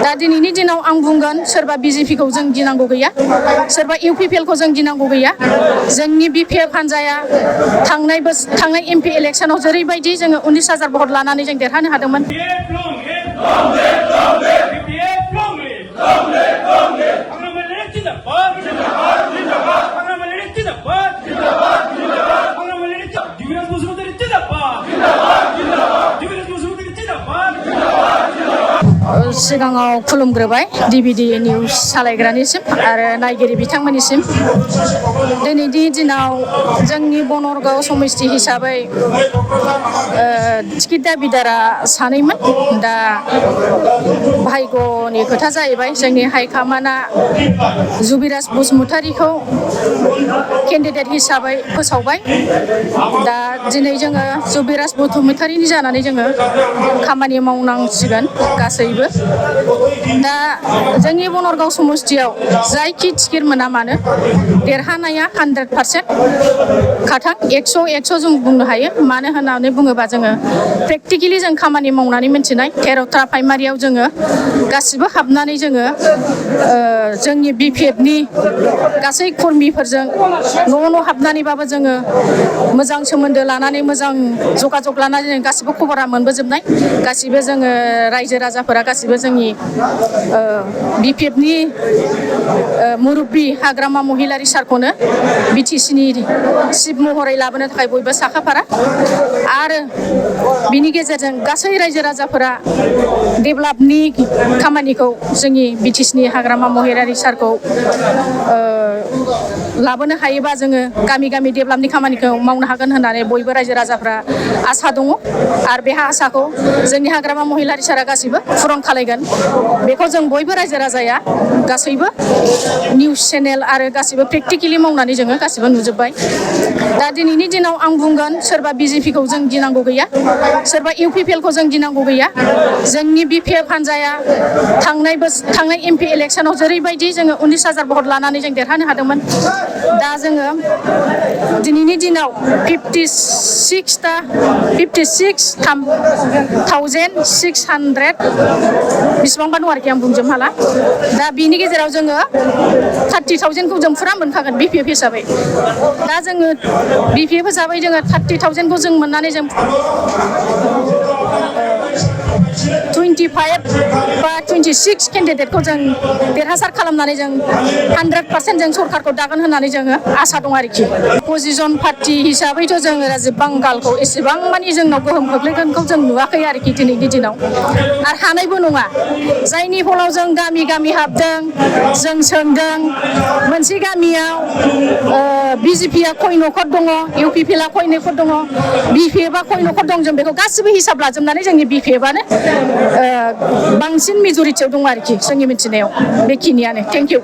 दा दिनैनि दिनाव आं बुंगोन सोरबा बिजेपिखौ जों गिनांगौ गैया, सोरबा इउपिपिएलखौ जों गिनांगौ गैया। जोंनि बिपिएफ हान्जाया थांनाय एमपि इलेक्सनाव जेरैबायदि जोङो 19,000 भट लानानै जों देरहानो हादोंमोन। सिगाङाव खुलुमग्रोबाय डिभिडि निउस सालायग्रानिसिम आरो नायगिरि बिथांमोननिसिम। दिनैनि दिनाव जोंनि बनरगाव समस्ति हिसाबै टिकेट दाबिदारा सानैमोन। दा भाग्यनि खोथा जाहैबाय जोंनि हाइकामान्डआ जुबिराज बसुमतारीखौ केन्डिडेट हिसाबै फोसावबाय। दा दिनै जोङो जुबिराज बसुमतारीनि जानानै जोङो खामानि मावनांसिगोन गासैबो। दा जोंनि बनरगाव समस्तियाव जायखि टिकेट मोना मानो देरहानाया 100% खाथां 100 जों बुंनो हायो। मानो होननानै बुङोबा जोङो प्रेक्टिकेलि जों खामानि मावनानै मिथिनाय 13था प्राइमारियाव जोङो गासिबो हाबनानै जोङो जोंनि बिपिएफनि गासै कर्मिफोरजों न' हाबनानैबाबो जोङो मोजां सोमोन्दो लानानै मोजां जगाजग लानानै जों गासिबो खबरा मोनबोजोबनाय। गासिबो जोङो रायजो राजाफोरा गासिबो जोंनि बिपिएफनि मुरब्बी हाग्रामा महिलारि सारखौनो बिटिसिनि चिफ महरै लाबोनो थाखाय बयबो साखाफारा। आरो बिनि गेजेरजों गासै रायजो राजाफोरा डेभेलपनि खामानिखौ जोंनि बिटिसिनि हाग्रामा महिलारि सारखौ लाबोनो हायोबा जोङो गामि गामि डेभेलपनि खामानिखौ मावनो हागोन होननानै बयबो रायजो राजाफ्रा आसा दङ। आरो बे आसाखौ जोंनि हाग्रामा महिलारि सारा गासिबो फुरन खालायगोन। बेखौ जों बयबो रायजो राजाया गासैबो निउस चेनेल आरो गासिबो प्रेक्टिकेलि मावनानै जोङो गासिबो नुजोब्बाय। दा दिनैनि दिनाव आं बुंगोन सोरबा बिजेपिखौ जों गिनांगौ गैया, सोरबा इउपिपिएलखौ जों गिनांगौ गैया। जोंनि बिपिएफ हान्जाया थांनाय एमपि इलेक्सनाव जेरैबायदि जोङो 19,000 भट लानानै जों देरहानो हादोंमोन। दा जोङो दिनैनि दिनाव 56,600 बेसिबांबा दं आरोखि आं बुंजोबनो हाला। दा बिनि गेजेराव जोङो 30,000खौ जों फुरा मोनखागोन बिपिएफ हिसाबै। दा जोङो बिपिएफ हिसाबै जोङो 30,000खौ जों मोननानै जों 25 बा 26 केन्डिडेटखौ जों देरहासार खालामनानै जों 100% जों सरकारखौ दागोन होननानै जोङो आसा दं आरोखि। अपोजिसन पार्टि हिसाबैथ' जोङो राजिब बांगालखौ एसेबां मानि जोंनाव गोहोम खोख्लैगोनखौ जों नुवाखै आरोखि दिनैनि दिनाव। आरो हानायबो नङा। जायनि फलाव जों गामि गामि हाबदों, जों सोंदों मोनसे गामियाव बिजेपिया खय न'खर दङ, इउपिपिएलआ खय न'खर दङ, बिपिएफआ खय न'खर दं, जों बेखौ गासिबो हिसाब लाजोबनानै जोंनि बिपिएफआनो बांसिन मेजरिटियाव दङ आरोखि जोंनि मिथिनायाव। बेखिनियानो। Thank you.